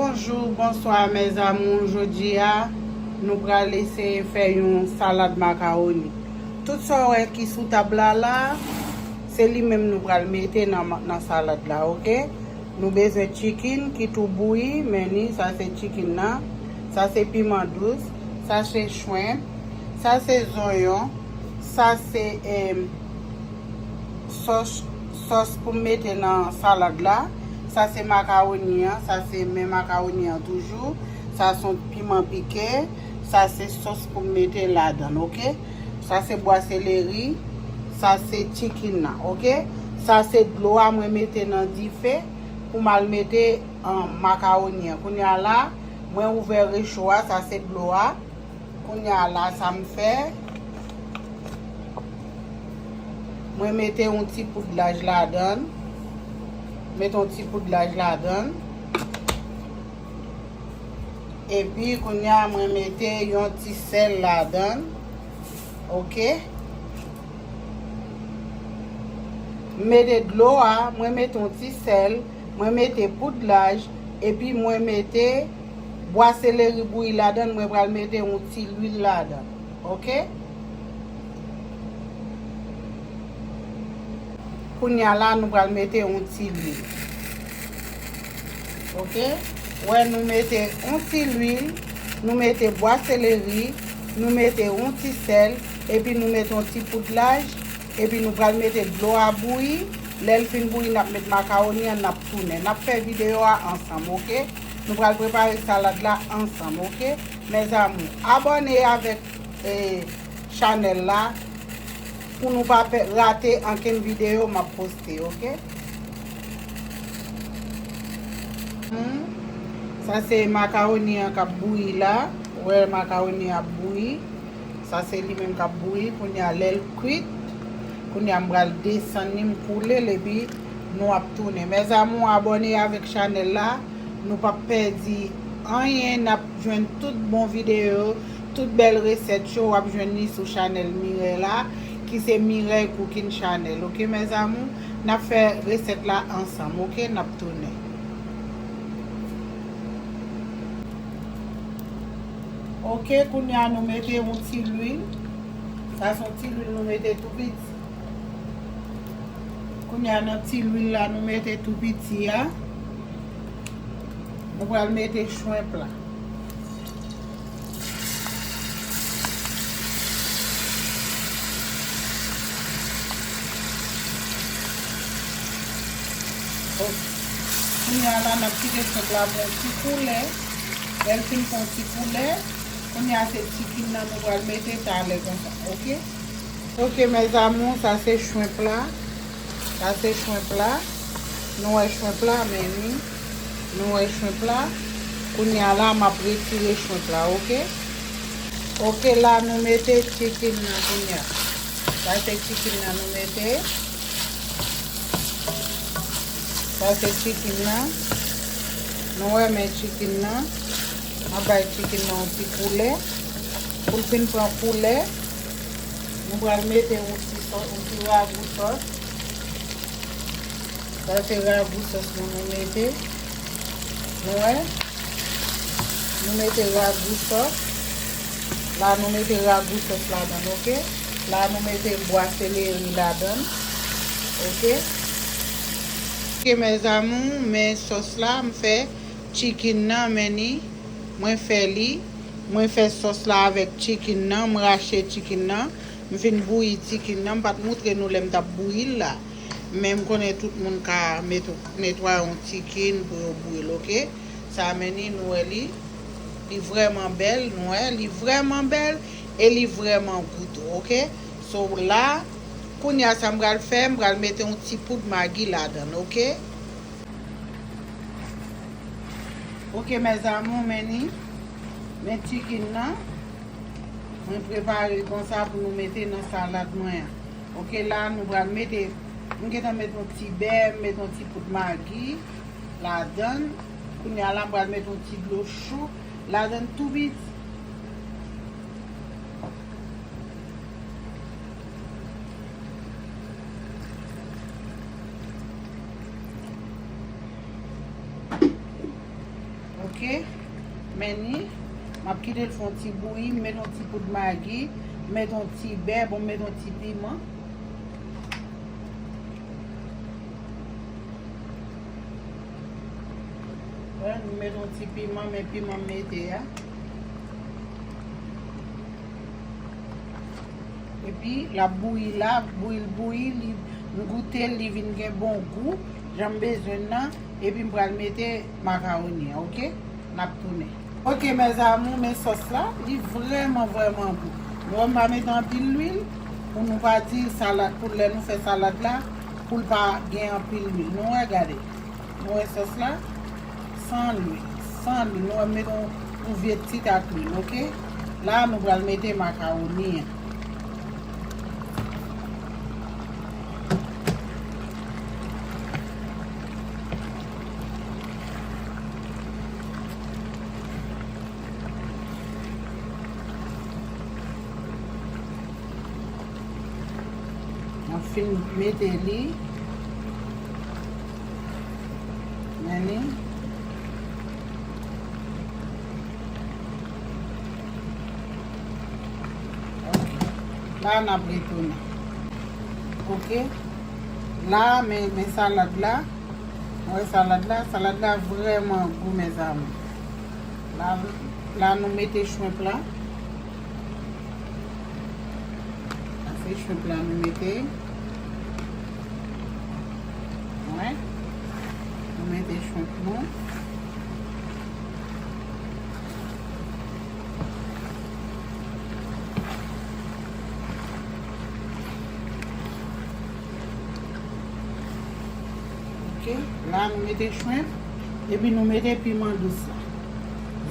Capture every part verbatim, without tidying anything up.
Bonjou, bonswa, mes amours. Jodi a, nou pral eseye fè yon salad makawoni. Tout sa w wè ki sou tab la la, se li menm nou pral mete nan, nan salad la, oke? Nou bezwen chicken ki tou bouyi, men ni, sa se chicken nan, sa se piman dous, sa se shrimp, sa se zonyon, sa se, em, sòs, sòs pou m mete nan salad la. Sa se makawoni an, sa se men makawoni an toujou. Sa se yon piman pike, sa se sòs pou m mete ladan l, oke? Sa se bwa seleri, sa se chicken nan, oke? Sa se dlo a mwen mete nan dife pou m al mete, an, makawoni an. Kounye a la, mwen ouvè recho a, sa se dlo a. Kounye a la, sa m fè, mwen mete yon ti poudlaj ladan l. Mete yon ti poudlaj ladan l. Epi, kounye a, mwen mete yon ti sèl ladan l. Oke? M mete dlo a, mwen mete yon ti sèl, mwen mete poudlaj, epi mwen mete bwa seleri bouyi ladan l, mwen pral mete yon ti lwil ladan l. Oke? Kounye a la, nou pral mete yon ti lwil. Oke? Wè, nou mete yon ti lwil, nou mete bwa seleri, nou mete yon ti sèl, epi nou mete yon ti poudlaj, epi nou pral mete dlo a bouyi. Lè l fin bouyi, n ap met makawoni an, n ap tounen. N ap fè videyo a ansanm, oke? Nou pral prepare salad la ansanm, oke? Mes amours, abòne avèk, eh, chanèl la pou nou pa pè-, rate ankenn videyo m ap poste, oke? Hmm. Sa se makawoni an k ap bouyi la. Ou wè makawoni an ap bouyi. Sa se li menm k ap bouyi. Kounye a, lè l kwit, kounye a, m pral desann li, m koule l, epi nou ap tounen. Mes amours, abòne avèk chanèl la. Nou p ap pèdi anyen. N ap jwenn tout bon videyo, tout bèl resèt yo, w ap jwenn li sou chanèl Mireille la, ki se Mireille Cooking Channel. Oke, mes amours? N ap fè resèt la ansanm, oke? N ap tounen. Oke, kounye a nou mete yon ti lwil. Sa se yon ti lwil nou mete tou piti. Kounye a nan ti lwil la nou mete tou piti a. Nou pral mete shrimp la. Kounye a la, n ap kite shrimp la pran yon ti koulè. Lè l fin pran yon ti koulè, kounye a se chicken nan nou pral mete talè konsa, oke? Oke, mes amours, sa se shrimp la. Sa se shrimp la. Nou wè shrimp la, men ni. Nou wè shrimp la. Kounye a la, m ap retire shrimp la, oke? Oke, la nou mete chicken nan kounye a. Sa se chicken nan nou mete. Sa se chicken nan. Nou wè men chicken nan. M ap bay chicken nan yon ti koulè. Pou l fin pran koulè, nou pral mete yon ti sòs, yon ti ragou sòs. Sa se ragou sòs nou, nou mete. Nou wè? Nou mete ragou sòs. La, nou mete ragou sòs ladan l, oke? La, nou mete bwa seleri ladan l, oke? Oke, mes amours, men sòs la, m fè chicken nan, men ni, mwen fè li. Mwen fè sòs la avèk chicken nan, m rache chicken nan. M fin bouyi chicken nan, m pa t moutre nou lè m t ap bouyi l la. Men m konnen tout moun ka mete, netwaye yon chicken pou yo bouyi l, oke? Sa men ni, nou wè li. Li vrèman bèl, nou wè, li vrèman bèl e li vrèman gou tou, oke? So, la, kounye a sa m pral fè, m pral mete yon ti poud magi ladan l, oke? Oke, mes amours, men ni, men chicken nan, mwen prepare l konsa pou nou mete nan salad mwen an. Oke, la, nou pral mete, m gentan mete yon ti bè, m mete yon ti poud magi ladan l. Kounye a la, m pral mete yon ti dlo cho ladan l tou piti. Ok, Ok, men ni, m ap kite l fè yon ti bouyi, m met yon ti poud magi, m met yon ti bè, bon, m met yon ti piman. Wè, m met yon ti piman, men piman m mete a. Epi, l ap bouyi la, bouyi l bouyi, li, m goute l, li vin gen bon gou, jan m bezwen l nan, epi m pral mete makawoni an, ok? N ap tounen. Ok, mes amours, men sòs la, li vrèman, vrèman gou. Nou wè m pa mete anpil lwil, pou nou pa di salad, pou lè nou fè salad la, pou l pa gen anpil lwil. Nou wè, gade. Nou wè sòs la? San lwil. San lwil. Nou wè m mete yon, yon vye ti tak lwil, ok? La, nou pral mete makawoni an. Mwen fin mete li. Men li. Ok. La, n ap retounen. Ok. La, men, men salad la. Mwen wè salad la. Salad la vrèman gou, mes amours. La, la nou mete shrimp la. Sa se shrimp la nou mete. Wè. Nou mete shrimp nou. Ok, la nou mete shrimp, epi nou mete piman dous la.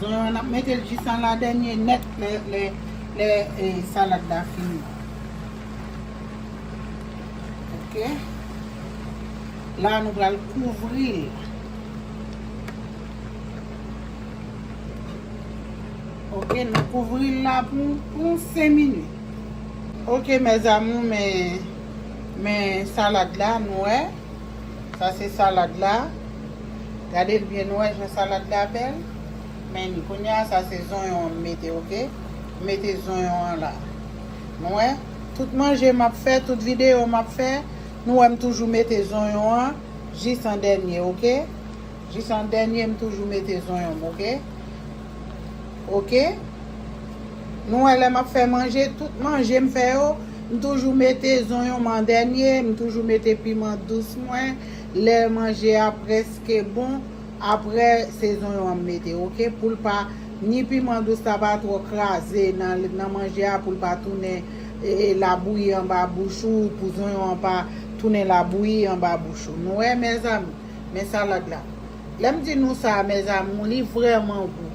Zonyon an, n ap mete l jis an la dènye nèt lè, lè, lè, eh, salad la fini. Ok. La, nou pral kouvri l. Ok, nou kouvri l la pou, pou senk minit. Ok, mes amours, men, men salad la, nou wè. Sa se salad la. Gade l byen, nou wè jan salad la bèl. Men ni, kounye a, sa se zonyon an m mete, ok? M mete zonyon an la. Nou wè? Tout manje m ap fè, tout videyo m ap fè, nou wè m toujou mete zonyon an jis an dènye, ok? Jis an dènye, m toujou mete zonyon m, ok? Ok? Nou wè lè m ap fè manje, tout manje m fè yo, m toujou mete zonyon m an dènye, m toujou mete piman dous mwen. Lè manje a prèske bon, apre se zonyon an m mete, ok? Pou l pa, ni piman dous la pa twò kraze nan, nan manje a, pou l pa tounen, e, e, labouyi anba bouch ou, pou zonyon an pa tounen labouyi anba bouch ou. Nou wè, mes amours? Men salad la. Lè m di nou sa, mes amours, li vrèman gou.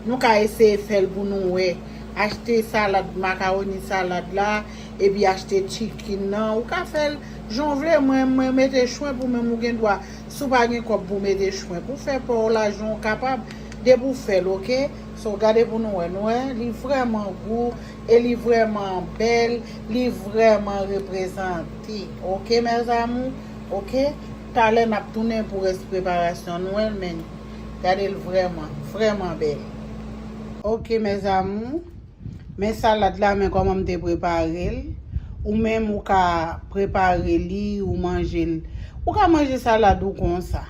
Nou ka eseye fè l pou nou wè. Achte salad, makawoni salad la, epi achte chicken nan. Ou ka fè l jan w vle. Mwen, mwen mete shrimp pou mwen, ou gen dwa, si w pa gen kòb pou w mete shrimp, ou fè pò w la jan w kapab. Depi w fè l, ok? So, gade pou nou wè. Nou wè, li vrèman gou e li vrèman bèl, li vrèman reprezante. Ok, mes amours? Ok? Talè n ap tounen pou rès preparasyon nou, men gade l vrèman, vrèman bèl. Ok, mes amours. Men salad la, men kòman m te prepare l. Ou menm, ou ka prepare li, ou manje l. Ou ka manje salad ou konsa.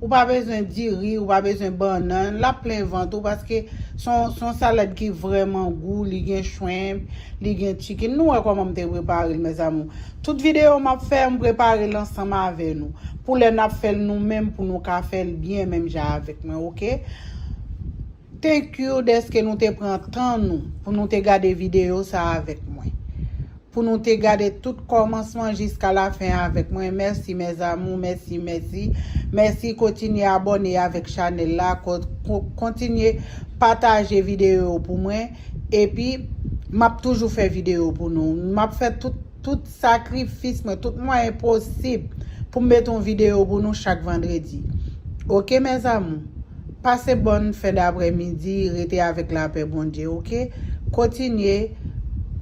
Ou pa bezwen diri, ou pa bezwen bannann. L ap plen vant ou paske se yon, se yon salad ki vrèman gou, li gen shrimp, li gen chicken. Nou wè kòman m te prepare l, mes amours. Tout videyo m ap fè, m prepare l ansanm avè nou. Pou lè n ap fè l nou menm, pou nou ka fè l byen menm jan avèk mwen, ok? Thank you dèske nou te pran tan nou pou nou te gade videyo sa avèk mwen. Pou nou te gade tout kòmansman jiska lafen avèk mwen. Mèsi, mes amours, mèsi, mèsi. Mèsi, kontinye abòne avèk chanèl la, ko-, ko-, kontinye pataje videyo yo pou mwen. Epi, m ap toujou fè videyo pou nou. M ap fè tout, tout sakrifis mwen, tout mwayen posib pou m mete yon videyo pou nou chak vandredi. Ok, mes amours? Pase bòn fen daprèmidi, rete avèk lapè Bondye, ok? Kontinye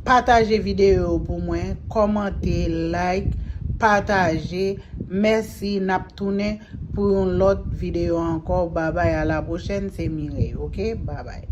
pataje videyo yo pou mwen, kòmante, like, pataje. Mèsi, n ap tounen Pou yon lòt videyo ankò, babay, a la pwochèn, se Mireille, oke? Babay.